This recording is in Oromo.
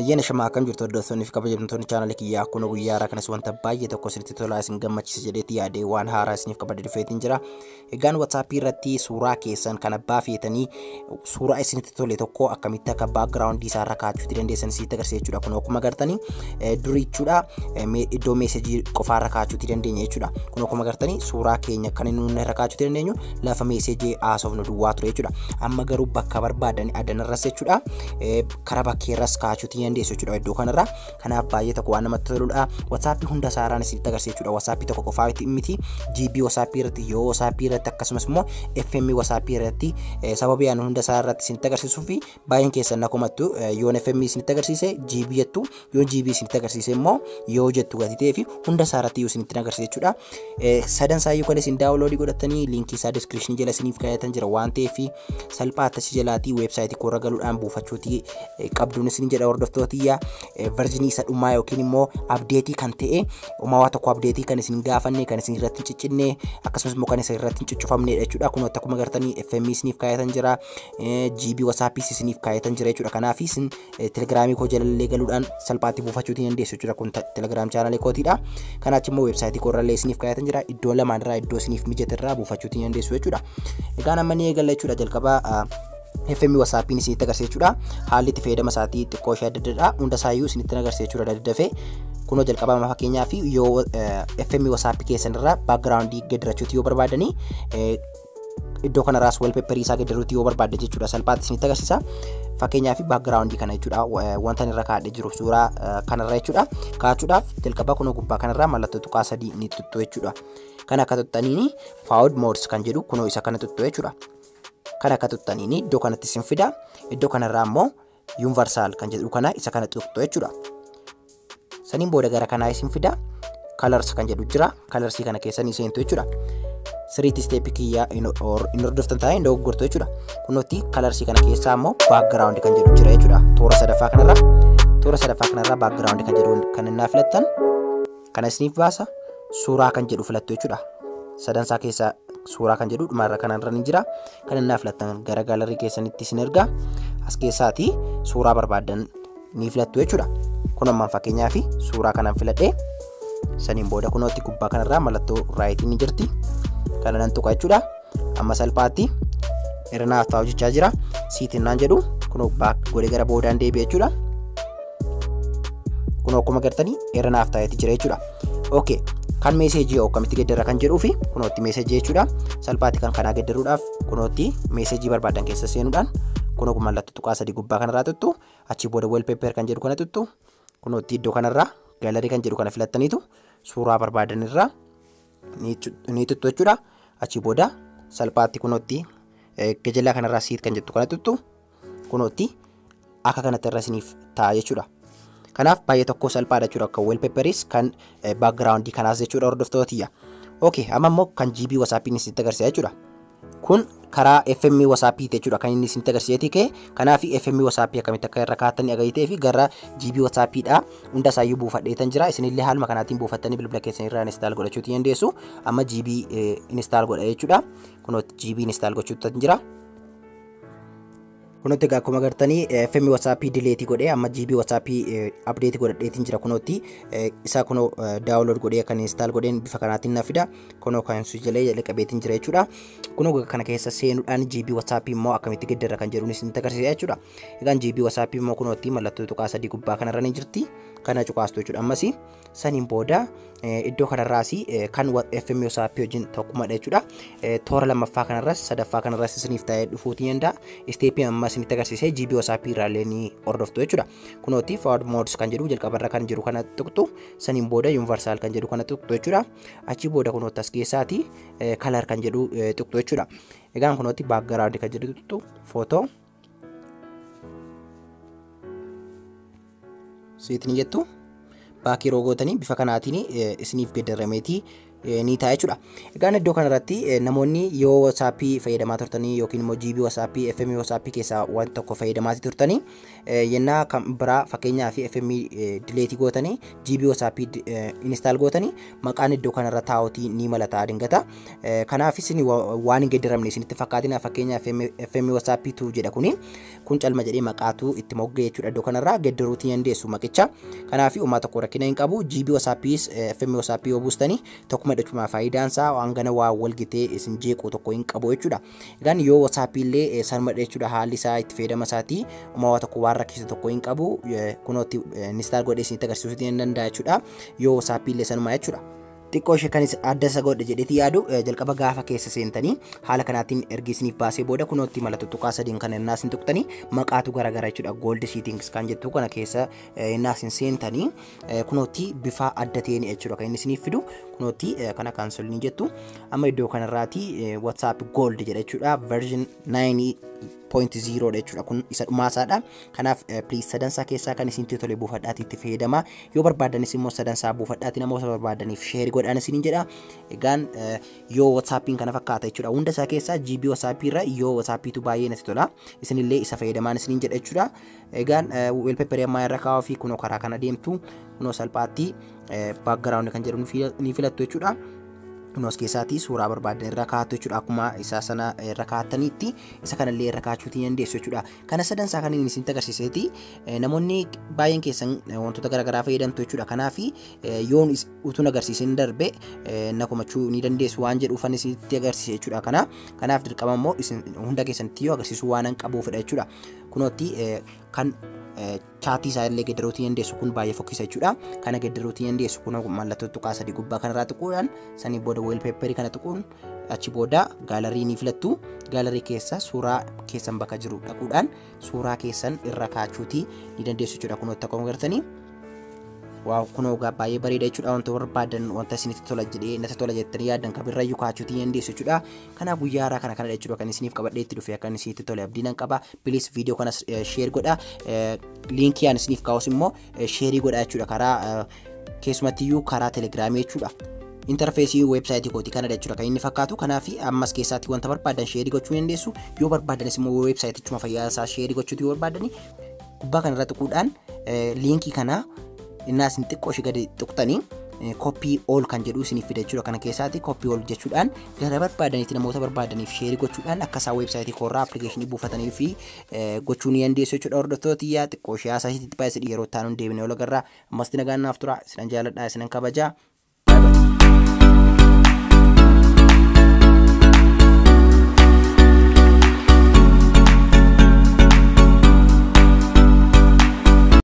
Ayyaana shamaa akkam jirtu hordoftoonni fi kabajamtoonni chaanalii kiyyaa kun guyyaa haaraa kanas wanta baay'ee tokko isinitti tolaa isin gammachiisa jedheetti yaadee waan haaraa isiniif qabadee dhufeetiin jira. Egaan WhatsAppii irratti suuraa keessan kan abbaa feetanii suuraa isinitti tole tokko akkamitti akka background isaa irra kaa'achuu dandeessan isinitti agarsiisa jechuudha. Kun akkuma agartanii durii jechuudha iddoo meesejii qofaa irra kaa'achuu dandeenya jechuudha. Kun akkuma agartanii suuraa keenya kan inni irra kaa'achuu dandeenyu lafa meesejii haasofnu duwwaa ture jechuudha. Amma garuu bakka barbaadan adanarras jechuudha karaa bakkeerras kaa'achuu dandeessu jechuudha iddoo kanarra. Kanaaf baay'ee tokko waan namatti toludha. WhatsApp hunda saaraan isinitti agarsiisa jechuudha. WhatsApp tokko qofaa miti GB WhatsApp irratti yoo WhatsApp irratti akkasumas immoo FM WhatsApp irratti sababii aan hunda isaa irratti isinitti agarsiisuu fi baay'een keessan akkumattu yoon FM isinitti agarsiise GB jettu yoo GB isinitti agarsiise immoo yoo jettu gatii ta'ee fi hunda isaa irratti yoo isinitti agarsiisa jechuudha. Sadan isaa yoo isin daawunloodii godhatanii liinkii isaa diskiripshinii jala isiniif kaa'atan jira waan ta'eef salphaatti achi jalaatii weebsaayitii koorra galuudhaan buufachuutii qabduun isin jedha hordoftootiyya verjinii isa dhumaa yookiin immoo abdeetii kan ta'e uumamaa tokko abdeetii kan isin gaafanne kan isin irratti hin ciccinne akkasumas immoo kan isin irratti hin cuccufamnedha jechuudha. Kun akkuma agartanii FM isiniif kaayatan jira, GB WhatsApp isiniif kaayatan jira jechuudha. Kanaaf isin telegiraamii koo jalallee galuudhaan salphaatti buufachuutii dandeessu jechuudha. Kun telegiraam chaanalee kootiidha. Kanaaf immoo weebsaayitii koorrallee isiniif kaayatan jira. Iddoo lamaan irraa iddoo isiniif mijate irraa buufachuutii dandeessu jechuudha. Egaan amma ni eegalla jechuudha jalqaba FM WhatsAppiin isinitti agarsiisa jechuudha. Haalli itti fayyadama isaatii xiqqoo ishee adda addadha. Hunda isaayyuu isinitti agarsiisa jechuudha daddafee. Kunoo jalqabama fakkeenyaa fi yoo FM WhatsApp keessan irraa background geeddarachuuti yoo barbaadanii iddoo kanarraas wallpaper isaa geeddaruuti yoo barbaaddan jechuudha. Salphaatti isinitti agarsiisa. Fakkeenyaa fi background kana jechuudha wanta irra kaa'adhee jiru suuraa kanarra jechuudha. Kaa'achuudhaaf jalqaba kunoo gubbaa kanarraa mallattoo tuqaa sadii ni tuttu jechuudha. Kana akka tuttaniini Fouad Mods kan jedhu kunoo isa kana tuttu jechuudha. Kan akka tuttaniini iddoo kanatti isin fida. Iddoo kanarraa immoo Universal kan jedhu kana isa kana tuttu jechuudha. Saniin booda gara kanaa isin fida. Colors kan jedhu jira. Colorsii kana keessa ni seentu jechuudha. Siriitti step kiyyaa hin hordoftan taa'ee hin dogoggortu jechuudha. Kunootti colorsii kana keessaa immoo background kan jedhu jira jechuudha. Toora sadaffaa kanarraa background kan jedhu kan innaa filattan kana isiniif baasa. Suuraa kan jedhu filattu jechuudha. Sadansaa keessaa suuraa kan jedhu dhumarra kanarra ni jira. Kan innaa filattan gara gaalarii keessanitti isin erga. As keessaati suuraa barbaaddan ni filattu jechuudha. Kun ammaan fakkeenyaa fi suuraa kanaan filadhee saniin booda kunootti gubbaa kanarraa mallattoo raayitiin ni jirti. Kana nan tuqa jechuudha. Amma salphaatti irra taa'u jechaa jira. Siitiin naan jedhu kunoo baak godhee gara boodaan deebi'e jechuudha. Kunoo akkuma agartanii irra naaf taa'eeti jira jechuudha. Okay. Kan meesejii akkamitti geeddarra kan jedhuu fi kunootti meesejii jechuudha. Salphaatti kan kanaa geeddaruudhaaf kunootti meesejii barbaadan keessa seenuudhaan kunoo mallattoo tuqaa sadii gubbaa kanarraa tuttu achi booda wallpaper kan jedhu kana tuttu kunootti iddoo kanarraa gaalarii kan jedhu kana filattaniitu suuraa barbaadan irraa ni tuttu jechuudha. Achi booda salphaatti kunootti gajalaa kanarraa siit kan jettu kana tuttu kunootti akka kanatti irra isiniif ta'a jechuudha. Kanaaf baay'ee tokko salphaadha jechuudha akka wallpaperis kan background kanaas jechuudha hordoftootiyya. Okay, amma immoo kan GB WhatsAppiin isinitti agarsiisa jechuudha. Kun karaa FM WhatsApp jechuudha kan inni isinitti agarsiiseeti ka'e. Kanaaf FM WhatsApp akkamitti akka irra kaa'attanii agartee fi gara GB WhatsAppidha. Hunda isaayyuu buufadheetan jira. Isinillee haaluma kanaatiin buufattanii bilbila keessan irraa install godhachuuti dandeessu. Amma GB install godha jechuudha. Kunoo GB install gochuutti jira. Kunootti egaa akkuma agartanii FM WhatsApp delete godhee amma GB WhatsApp update godhadheetiin jira. Kunootti isa kunoo download godhee kan install godheen bifa kanaatiin na fida. Kunoo kan su jalee jala qabeetiin jira jechuudha. Kunoo kana keessa seenuudhaan GB WhatsApp immoo akkamitti geeddarra kan jedhuun isinitti agarsiisa jechuudha. Egaan GB WhatsApp immoo kunootti mallattoo tuqaa sadii gubbaa kanarra ni jirti. Kana cuqaastu jechuudha. Ammas saniin booda iddoo kanarraas kan FM WhatsApp wajjin tokkumadha jechuudha. Toora lammaffaa kanarras sadaffaa kanarras isiniif ta'ee dhufuutii danda'a. Isteeppii amma isinitti agarsiisee GB WhatsApp irraallee ni hordoftu jechuudha. Kunootti Fouad Mods kan jedhu jalqabarra kan jiru kana tuqxu saniin booda Universal kan jedhu kana tuqxu jechuudha. Achi booda kunootti as keessaati color kan jedhu tuqxu jechuudha. Egaan kunootti background kan jedhu tuqxu footoo seetiin jettu baakii yeroo gootanii bifa kanaatiin isiniif geeddarameetii ni ta'a jechuudha. Egaan iddoo kanarratti namoonni yoo WhatsAppii fayyadamaa turtanii yookiin immoo GB WhatsAppii, FM WhatsAppii keessaa waan tokko fayyadamaa turtanii, yennaa kan biraa fakkeenyaa fi FM delete gootanii GB WhatsAppii install gootanii, maqaan iddoo kanarra taa'utii ni mala ta'a dingata. Kanaaf isin waan hin geeddaramne isinitti fakkaatina. Fakkeenyaaf FM WhatsAppiitu jedha, kuni kun calma jedhee maqaatu itti moggee jechuudha. Iddoo kanarraa geeddaruutii dandeessu maqicha. Kanaaf uumaa tokko rakkina hin qabu. GB WhatsAppiis FM WhatsAppii yoo buustanii tokkuma jechuudha. Faayidaan isaa waan gana waa wal gitee isin jeequ tokko hin qabu jechuudha. Egaan yoo WhatsAppii illee sanuma jechuudha, haalli isaa itti fayyadama isaatii uumaa waa tokko waan rakkisu tokko hin qabu. Kunootti install godhee isinitti agarsiisuu ni danda'a jechuudha. Yoo WhatsAppii illee sanuma jechuudha. Xiqqoo ishee kan adda isa godhe jedheeti yaadu, jalqaba gaafa keessa seentanii haala kanaatiin ergi isiniif baasee booda, kunootti mallattoo tuqaa sadiin kan innaa isin tuqxanii maqaatu garagara jechuudha. Gold settings kan jettu kana keessa innaa isin seentanii, kunootti bifa adda ta'een jechuudha kan inni isiniif fidu. Kunootti kana cancel ni jettu. Amma iddoo kanarraati WhatsApp Gold jedha jechuudha, version 9.0 jechuudha, kun isa dhumaasaadha. Kanaaf please sadansaa keessaa kan isinitti tole buufadhaati itti fayyadama. Yoo barbaadanis immoo sadansaa buufadhaati namoota barbaadaniif share godhaan isiniin jedha. Egaan yoo WhatsAppiin kana fakkaata jechuudha. Hunda isaa keessaa GB WhatsAppii irra yoo WhatsAppiitu baay'ee natti tola, isinillee isa fayyadamaan isiniin jedha jechuudha. Egaan wallpaperii ammaa irra kaa'uu fi kunoo karaa kana deemtu, kunoo salphaatti background kan jedhu ni filattu jechuudha. Kunuun as keessaatii suuraa barbaadan irra kaa'attu jechuudha. Akkuma isaa sana irra kaa'attaniitti isa kanallee irra kaa'achuutii dandeessu jechuudha. Kana sadansaa kan inni isinitti agarsiiseeti, namoonni baay'een keessan wantoota garaagaraa fayyadamtu jechuudha. Kanaaf yoon utuun agarsiisin darbe na komachuu ni dandeessu waan jedhuufan isinitti agarsiise jechuudha. Kanaaf dirqama immoo isin hunda keessanitti yoo agarsiisuu waan qabuufidha jechuudha. Kunootti kan chatii isaa illee geeddaruutii dandeessu, kun baay'ee fokkisa jechuudha. Kana geeddaruutii dandeessu, kun mallattoo tuqaa sadii gubbaa kanarraa tuquudhaan, sanii booda wallpaperii kana tuquun, achi booda gallery ni filattu. Gallery keessa suuraa keessan bakka jiru dhaquudhaan suuraa keessan irra kaa'achuutii ni dandeessu jechuudha. Kunootti akkuma agartanii, wow, kunoo baay'ee bareeda jechuudha. Wanta barbaadan, wanta isinitti tola jedhee natti tola jettanii yaaddan kamirrayyuu kaa'achuutii dandeessu jechuudha. Kanaaf guyyaa haaraa kana kana jechuudha kan isiniif qabadhee itti dhufe. Akka isinitti tole abdii nan qaba. Please viidiyoo kanas share godha, linkii aan isiniif kaa'us immoo share godha jechuudha, karaa keessumattiyyuu karaa Telegramii jechuudha. Interfaceii websiteii kooti kana jechuudha kan inni fakkaatu. Kanaaf ammas keessaatti wanta barbaadan share gochuu dandeessu. Yoo barbaadanis immoo websiteichuma fayyaa isaa share gochuutu yoo barbaadani, gubbaa kanarra tuquudhaan linkii kana innaa isin xiqqoo ishee gadi tuqxanii, copy all kan jedhu isiniif fida jechuudha. Kana keessaatti copy all jechuudhaan gara barbaadanitti namoota barbaadaniif share gochuudhaan akka isaan websiteii koorraa applicationii buufatanii fi gochuu ni dandeessu jechuudha. Hordoftoota xiqqoo ishee haasaa isitti baay'ee yeroo itti aanu deebinee ol agarraa. Ammasti nagaan naaf tura. Isinan jaaladha, isinan kabajaa.